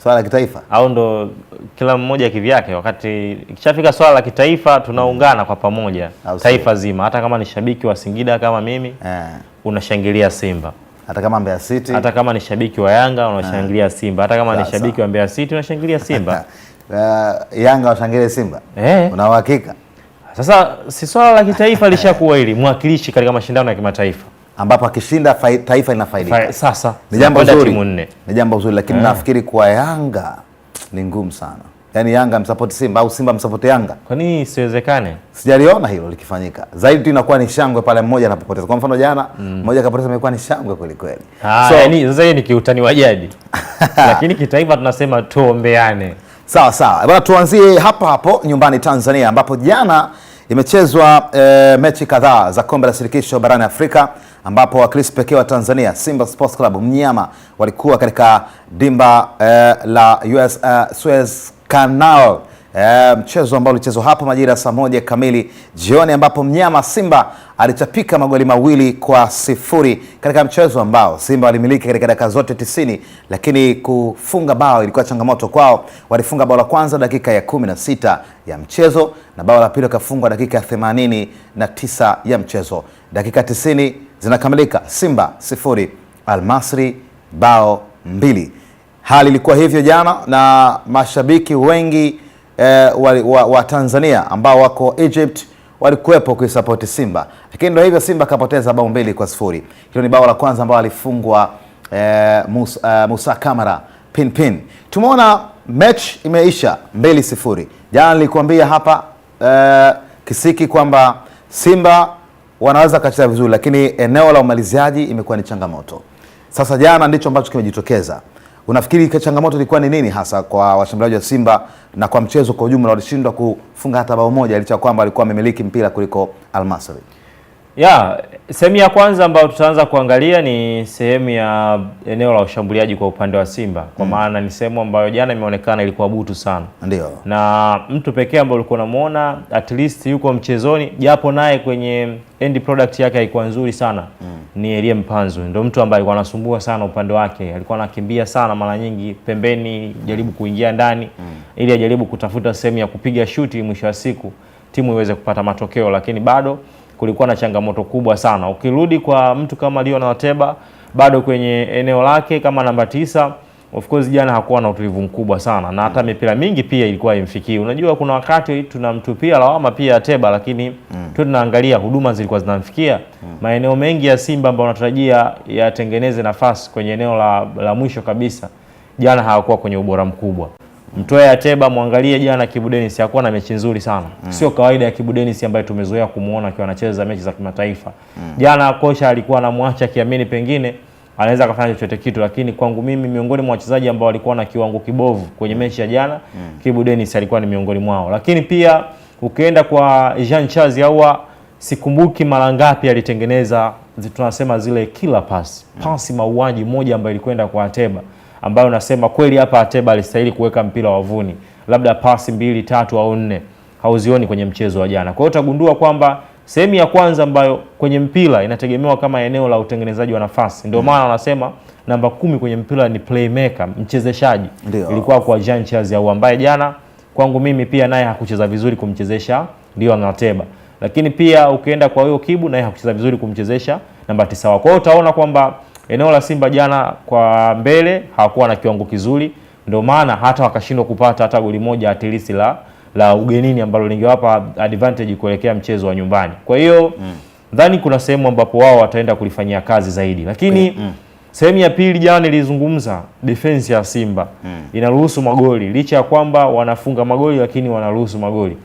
Swala la kitaifa au ndo kila mmoja kivyake? Wakati ikishafika swala la kitaifa tunaungana kwa pamoja, taifa zima. Hata kama ni shabiki wa Singida kama mimi unashangilia Simba, hata kama Mbeya City, hata kama ni shabiki wa Yanga unashangilia Simba, hata kama ni shabiki wa Mbeya City unashangilia Simba. Yanga washangilie Simba? Una uhakika? Sasa si swala la kitaifa lishakuwa hili mwakilishi katika mashindano ya kimataifa ambapo akishinda taifa linafaidika. Sasa ni jambo zuri, ni jambo zuri, lakini nafikiri kwa Yanga ni ngumu sana. Yaani Yanga msupport Simba au Simba msupport Yanga, kwa nini isiwezekane? Sijaliona hilo likifanyika. Zaidi tu inakuwa ni shangwe pale mmoja anapopoteza. Kwa mfano jana mmoja akapoteza, imekuwa ni shangwe kweli kweli. So, yani sasa hii ni kiutani wa jadi lakini kitaifa tunasema tuombeane. Sawa sawa bwana, tuanzie hapa hapo nyumbani Tanzania ambapo jana imechezwa mechi kadhaa za kombe la shirikisho barani Afrika ambapo wakilishi pekee wa Tanzania Simba Sports Club mnyama walikuwa katika dimba la US Suez Canal, mchezo ambao ulichezwa hapo majira ya saa 1 kamili jioni ambapo mnyama Simba alichapika magoli 2-0 katika mchezo ambao Simba walimiliki katika dakika zote 90, lakini kufunga bao ilikuwa changamoto kwao. Walifunga bao la kwanza dakika ya 16 ya mchezo na bao la pili wakafungwa dakika ya 89 ya mchezo. Dakika 90 zinakamilika Simba 0 Al-Masry bao 2. Hali ilikuwa hivyo jana na mashabiki wengi wa Tanzania ambao wako Egypt walikuwepo kuisupport Simba, lakini ndio hivyo, Simba kapoteza bao 2-0. Hilo ni bao la kwanza ambao alifungwa Musa Kamara pin pin. Tumeona match imeisha 2-0. Jana nilikuambia hapa Kisiki kwamba Simba wanaweza kacheza vizuri, lakini eneo la umaliziaji imekuwa ni changamoto. Sasa jana ndicho ambacho kimejitokeza. Unafikiri changamoto ilikuwa ni nini hasa kwa washambuliaji wa Simba na kwa mchezo kwa ujumla walishindwa kufunga hata bao moja licha kwamba walikuwa wamemiliki mpira kuliko Al-Masry? Sehemu ya kwanza ambayo tutaanza kuangalia ni sehemu ya eneo la ushambuliaji kwa upande wa Simba, kwa maana ni sehemu ambayo jana imeonekana ilikuwa butu sana. Ndio. Na mtu pekee ambaye ulikuwa unamuona at least yuko mchezoni japo naye kwenye end product yake haikuwa nzuri sana ni Elie Mpanzu. Ndio mtu ambaye alikuwa anasumbua sana upande wake. Alikuwa anakimbia sana mara nyingi pembeni, jaribu kuingia ndani ili ajaribu kutafuta sehemu ya kupiga shuti, mwisho wa siku timu iweze kupata matokeo, lakini bado kulikuwa na changamoto kubwa sana. Ukirudi kwa mtu kama Leon Ateba bado kwenye eneo lake kama namba 9, of course jana hakuwa na utulivu mkubwa sana na hata mipira mingi pia ilikuwa haimfikii. Unajua kuna wakati tunamtupia lawama pia Ateba, lakini tu tunaangalia huduma zilikuwa zinamfikia. Maeneo mengi ya Simba ambayo wanatarajia yatengeneze nafasi kwenye eneo la mwisho kabisa jana hawakuwa kwenye ubora mkubwa. Mtoe Ateba, muangalie jana Kibu Dennis hakuwa na mechi nzuri sana. Sio kawaida ya Kibu Dennis ambaye tumezoea kumuona akiwa anacheza mechi za kimataifa. Jana kocha alikuwa anamwacha akiamini pengine anaweza akafanya chochote kitu, lakini kwangu mimi miongoni mwa wachezaji ambao walikuwa na kiwango kibovu kwenye mechi ya jana, Kibu Dennis alikuwa ni miongoni mwao. Lakini pia ukienda kwa Jean Charles Ahoua, sikumbuki mara ngapi alitengeneza tunasema zile killer pass, pasi mauaji moja ambayo ilikwenda kwa Ateba, ambayo nasema kweli hapa Ateba alistahili kuweka mpira wavuni, labda pasi 2, 3 au 4 hauzioni kwenye mchezo wa jana. Kwa hiyo utagundua kwamba sehemu ya kwanza ambayo kwenye mpira inategemewa kama eneo la utengenezaji wa nafasi, ndio maana wanasema namba 10 kwenye mpira ni playmaker, mchezeshaji. Ilikuwa kwa Jean Charles Ahoua ambaye jana kwangu mimi pia naye hakucheza vizuri kumchezesha Leon Ateba. Lakini pia ukienda kwa huyo Kibu naye hakucheza vizuri kumchezesha namba 9 wao. Kwa hiyo utaona kwamba eneo la Simba jana kwa mbele hawakuwa na kiwango kizuri, ndio maana hata wakashindwa kupata hata goli moja at least la ugenini ambalo lingewapa advantage kuelekea mchezo wa nyumbani. Kwa hiyo nadhani kuna sehemu ambapo wao wataenda kulifanyia kazi zaidi. Lakini sehemu ya pili jana nilizungumza defense ya Simba inaruhusu magoli, licha ya kwamba wanafunga magoli lakini wanaruhusu magoli.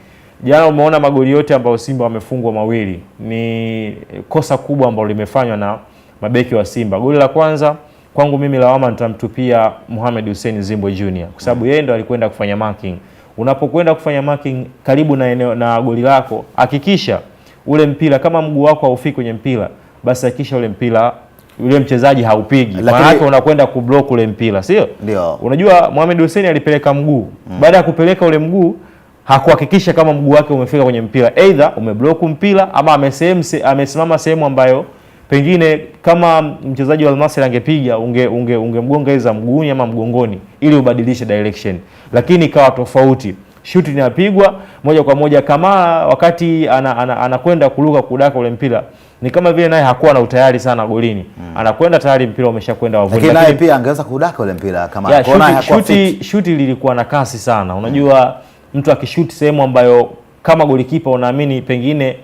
Jana umeona magoli yote ambayo Simba wamefungwa mawili ni kosa kubwa ambalo limefanywa na mabeki wa Simba. Goli la kwanza kwangu mimi lawama nitamtupia Mohamed Hussein Zimbwe Junior kwa sababu yeye ndo alikwenda kufanya marking. Unapokwenda kufanya marking karibu na eneo na goli lako, hakikisha ule mpira kama mguu wako haufiki kwenye mpira, basi hakikisha ule mpira yule mchezaji haupigi. Maana yake unakwenda kublock ule mpira, sio? Ndio. Unajua Mohamed Hussein alipeleka mguu. Baada ya kupeleka ule mguu hakuhakikisha kama mguu wake umefika kwenye mpira. Either umeblock mpira ama amesimama sehemu ambayo Pengine kama mchezaji wa Al-Masry angepiga ungemgonga iza mguuni ama mgongoni ili ubadilishe direction, lakini ikawa tofauti. Shuti inapigwa moja kwa moja, Kamara wakati anakwenda kuruka kudaka ule mpira ni kama vile naye hakuwa na utayari sana golini. Anakwenda tayari mpira umeshakwenda wavuni. Lakini naye pia angeweza kudaka ule mpira kama kona. Shuti lilikuwa na kasi sana. Unajua mtu akishuti sehemu ambayo kama golikipa unaamini pengine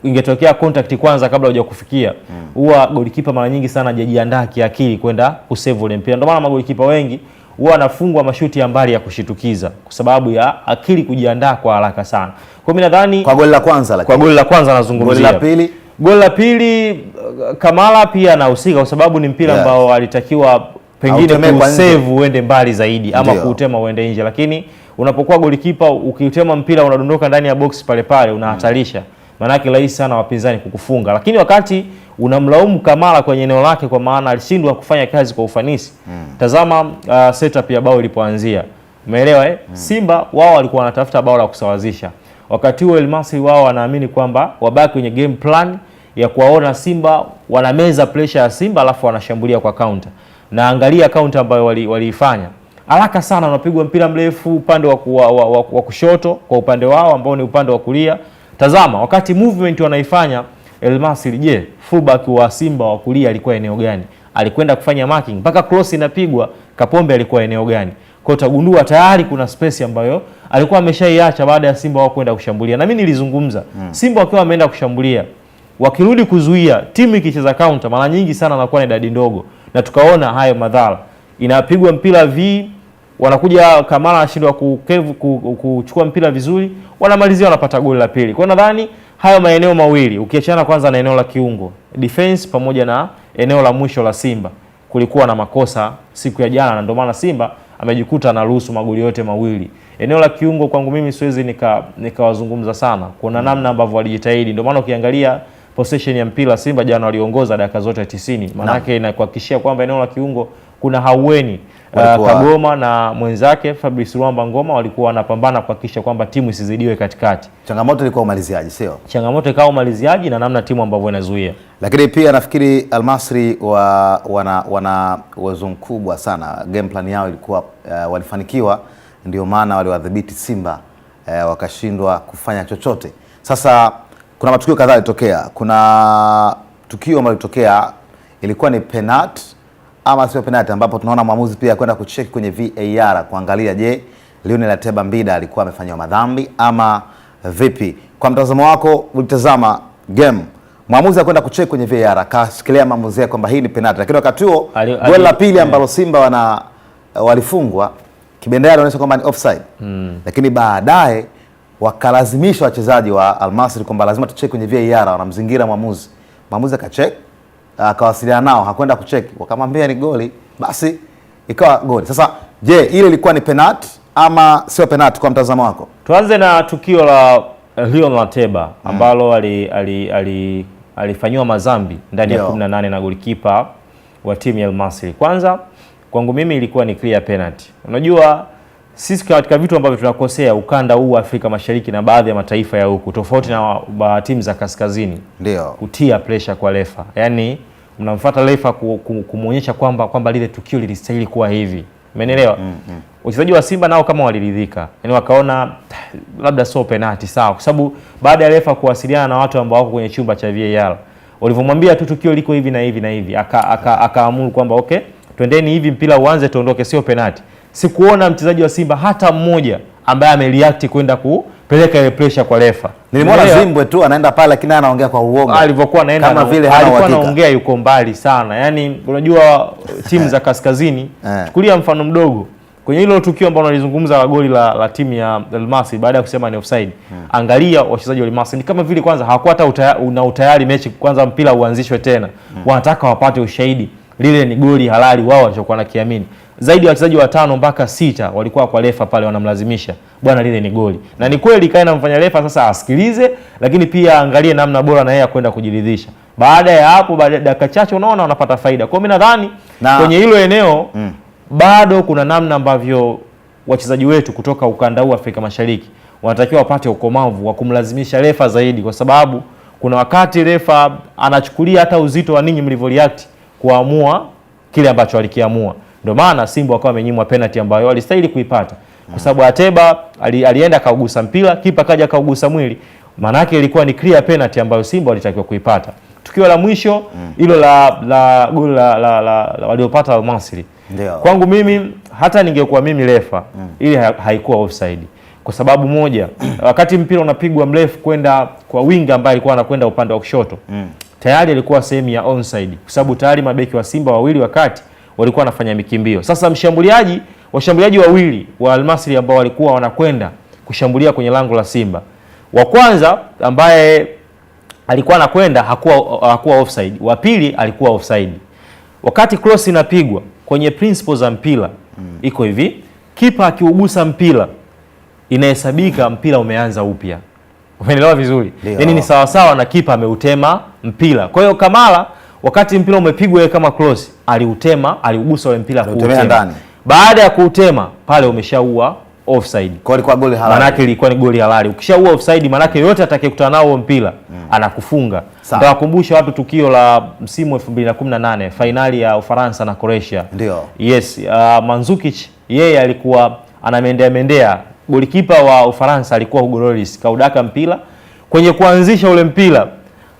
ingetokea contact kwanza kabla hujakufikia, huwa golikipa mara nyingi sana hajajiandaa kiakili kwenda kusave ule mpira. Ndio maana magolikipa wengi huwa anafungwa mashuti ya mbali ya kushitukiza kwa sababu ya akili kujiandaa kwa haraka sana. Kwa mimi nadhani kwa goli la kwanza, lakini kwa goli la kwanza nazungumzia. Goli la pili Kamara pia anahusika kwa sababu ni mpira ambao alitakiwa pengine kusave uende mbali zaidi ama kuutema uende nje, lakini unapokuwa golikipa ukiutema mpira unadondoka ndani ya box pale pale, unahatarisha. Maanake rahisi sana wapinzani kukufunga. Lakini wakati unamlaumu Kamara kwenye eneo lake kwa maana alishindwa kufanya kazi kwa ufanisi. Tazama setup ya bao ilipoanzia. Umeelewa eh? Simba wao walikuwa wanatafuta bao la kusawazisha. Wakati huo Al-Masry wao wanaamini kwamba wabaki kwenye game plan ya kuwaona Simba wanameza pressure ya Simba alafu wanashambulia kwa counter. Na angalia counter ambayo waliifanya. Haraka sana wanapigwa mpira mrefu upande wa kushoto kwa upande wao ambao ni upande wa kulia. Tazama wakati movement wanaifanya Al-Masry, je, fullback wa Simba wa kulia alikuwa eneo gani? Alikwenda kufanya marking mpaka cross inapigwa, Kapombe alikuwa eneo gani? Kwa utagundua tayari kuna space ambayo alikuwa ameshaiacha baada ya Simba wao kwenda kushambulia. Na mimi nilizungumza, Simba wakiwa wameenda kushambulia, wakirudi kuzuia, timu ikicheza counter mara nyingi sana anakuwa na idadi ndogo, na tukaona hayo madhara. Inapigwa mpira V, wanakuja Kamara anashindwa kuchukua mpira vizuri, wanamalizia wanapata goli la pili. Kwa nadhani hayo maeneo mawili ukiachana kwanza na eneo la kiungo defense pamoja na eneo la mwisho la Simba, kulikuwa na makosa siku ya jana, na ndio maana Simba amejikuta anaruhusu magoli yote mawili. Eneo la kiungo kwangu mimi siwezi nikawazungumza sana, kuna namna ambavyo walijitahidi. Ndio maana ukiangalia possession ya mpira Simba jana waliongoza dakika zote 90. Maana yake inakuhakikishia kwamba eneo la kiungo kuna haueni. Kagoma na mwenzake Fabrice Ruamba Ngoma walikuwa wanapambana kuhakikisha kwamba timu isizidiwe katikati. Changamoto ilikuwa umaliziaji, sio? Changamoto ikawa umaliziaji na namna timu ambavyo inazuia. Lakini pia nafikiri Al-Masry wana uwezo mkubwa sana. Game plan yao ilikuwa walifanikiwa, ndio maana waliwadhibiti Simba, wakashindwa kufanya chochote. Sasa kuna matukio kadhaa yalitokea. Kuna tukio ambalo lilitokea ilikuwa ni penalty ama sio penalty, ambapo tunaona mwamuzi pia kwenda kucheck kwenye VAR kuangalia je, Lionel Ateba Mbida alikuwa amefanywa madhambi ama vipi. Kwa mtazamo wako ulitazama game, mwamuzi akwenda kucheck kwenye VAR akashikilia maamuzi yake kwamba hii ni penalty, lakini wakati huo goli la pili ambalo Simba walifungwa kibendera inaonyesha kwamba ni offside. Lakini baadaye wakalazimisha wachezaji wa Al-Masry kwamba lazima tucheck kwenye VAR, wanamzingira mwamuzi. Mwamuzi akacheck, akawasiliana nao, hakwenda kucheck, wakamwambia ni goli, basi ikawa goli. Sasa je, ile ilikuwa ni penalty ama sio penalty kwa mtazamo wako? Tuanze na tukio la Leon Ateba ambalo alifanywa madhambi ndani ya 18 na golikipa wa timu ya Al-Masry. Kwanza kwangu mimi ilikuwa ni clear penalty. Unajua sisi katika vitu ambavyo tunakosea ukanda huu wa Afrika Mashariki na baadhi ya mataifa ya huku tofauti na timu za kaskazini, ndio kutia pressure kwa refa. Yaani mnamfuata refa kumuonyesha kwamba lile tukio lilistahili kuwa hivi. Umeelewa? Wachezaji wa Simba nao kama waliridhika. Yaani wakaona labda sio penalty, sawa, kwa sababu baada ya refa kuwasiliana na watu ambao wako kwenye chumba cha VAR, walivyomwambia tu tukio liko hivi na hivi na hivi, akaamuru kwamba okay, twendeni hivi mpira uanze tuondoke, sio penalty. Sikuona mchezaji wa Simba hata mmoja ambaye amereact kwenda kupeleka ile pressure kwa refa. Nilimwona Zimbwe tu anaenda pale lakini anaongea kwa uoga. Alivyokuwa anaenda kama vile alikuwa anaongea yuko mbali sana. Yaani unajua timu za kaskazini, chukulia mfano mdogo. Kwenye hilo tukio ambalo nalizungumza la goli la timu ya Al-Masry baada ya kusema ni offside. Angalia wachezaji wa Al-Masry ni kama vile kwanza hawakuwa hata na utayari mechi kwanza mpira uanzishwe tena. Wanataka wapate ushahidi lile ni goli halali wao walichokuwa nakiamini. Zaidi ya wachezaji 5 mpaka 6 walikuwa kwa refa pale wanamlazimisha bwana lile ni goli. Na ni kweli kae namfanya refa sasa asikilize, lakini pia angalie namna bora na yeye kwenda kujiridhisha. Baada ya hapo, baada ya dakika chache unaona wanapata faida. Kwa hiyo mimi nadhani kwenye hilo eneo bado kuna namna ambavyo wachezaji wetu kutoka ukanda huu Afrika Mashariki wanatakiwa wapate ukomavu wa kumlazimisha refa zaidi, kwa sababu Kuna wakati refa anachukulia hata uzito wa ninyi mlivyo react kuamua kile ambacho alikiamua. Ndio maana Simba wakawa wamenyimwa penalty ambayo walistahili kuipata, kwa sababu Ateba alienda akaugusa mpira, kipa kaja akaugusa mwili, maanake ilikuwa ni clear penalty ambayo Simba walitakiwa kuipata. Tukio la mwisho hilo la goli la waliopata Al-Masry, kwangu mimi hata ningekuwa mimi refa ile haikuwa offside kwa sababu moja, wakati mpira unapigwa mrefu kwenda kwa winga ambaye alikuwa anakwenda upande wa kushoto tayari alikuwa sehemu ya onside, kwa sababu tayari mabeki wa Simba wawili wakati walikuwa wanafanya mikimbio. Sasa washambuliaji wawili wa Al-Masry ambao walikuwa wanakwenda kushambulia kwenye lango la Simba, wa kwanza ambaye alikuwa anakwenda hakuwa offside, wa pili alikuwa offside. Wakati cross inapigwa kwenye principles za mpira iko hivi, kipa akiugusa mpira inahesabika mpira umeanza upya. Umeelewa vizuri? Yaani ni sawasawa na kipa ameutema mpira. Kwa hiyo Kamara wakati mpira umepigwa yeye kama cross aliutema, aliugusa ule mpira kuutema. Baada ya kuutema pale umeshaua offside. Kwa ilikuwa goli halali. Maanake ilikuwa ni goli halali. Ukishaua offside maanake yote atakayekutana nao mpira anakufunga. Nitawakumbusha watu tukio la msimu 2018 fainali ya Ufaransa na Croatia. Ndio. Yes, Mandzukic yeye alikuwa anamendea mendea. Golikipa wa Ufaransa alikuwa Hugo Lloris, kaudaka mpira. Kwenye kuanzisha ule mpira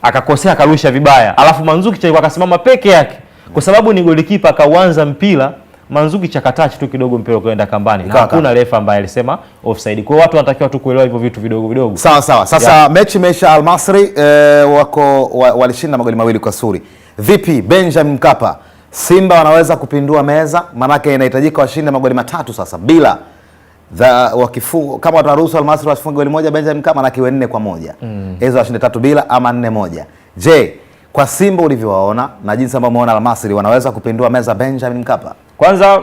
akakosea, akarusha vibaya. Alafu Mandzukic alikuwa akasimama peke yake. Kwa sababu ni golikipa akauanza mpira, Mandzukic akatouch tu kidogo mpira ukaenda kambani. Na hakuna refa ambaye alisema offside. Kwa hiyo watu wanatakiwa tu kuelewa hivyo vitu vidogo vidogo. Sawa sawa. Sasa mechi imeisha, Al-Masry wako walishinda magoli 2-0. Vipi Benjamin Mkapa? Simba wanaweza kupindua meza? Manake inahitajika washinde magoli 3 sasa bila kama wataruhusu Al-Masry wafunge goli 1 Benjamin Mkapa, manake iwe 4-1. Hizo washinde 3-0 ama 4-1. Je, kwa Simba ulivyowaona na jinsi ambavyo umeona Al-Masry wanaweza kupindua meza Benjamin Mkapa? Kwanza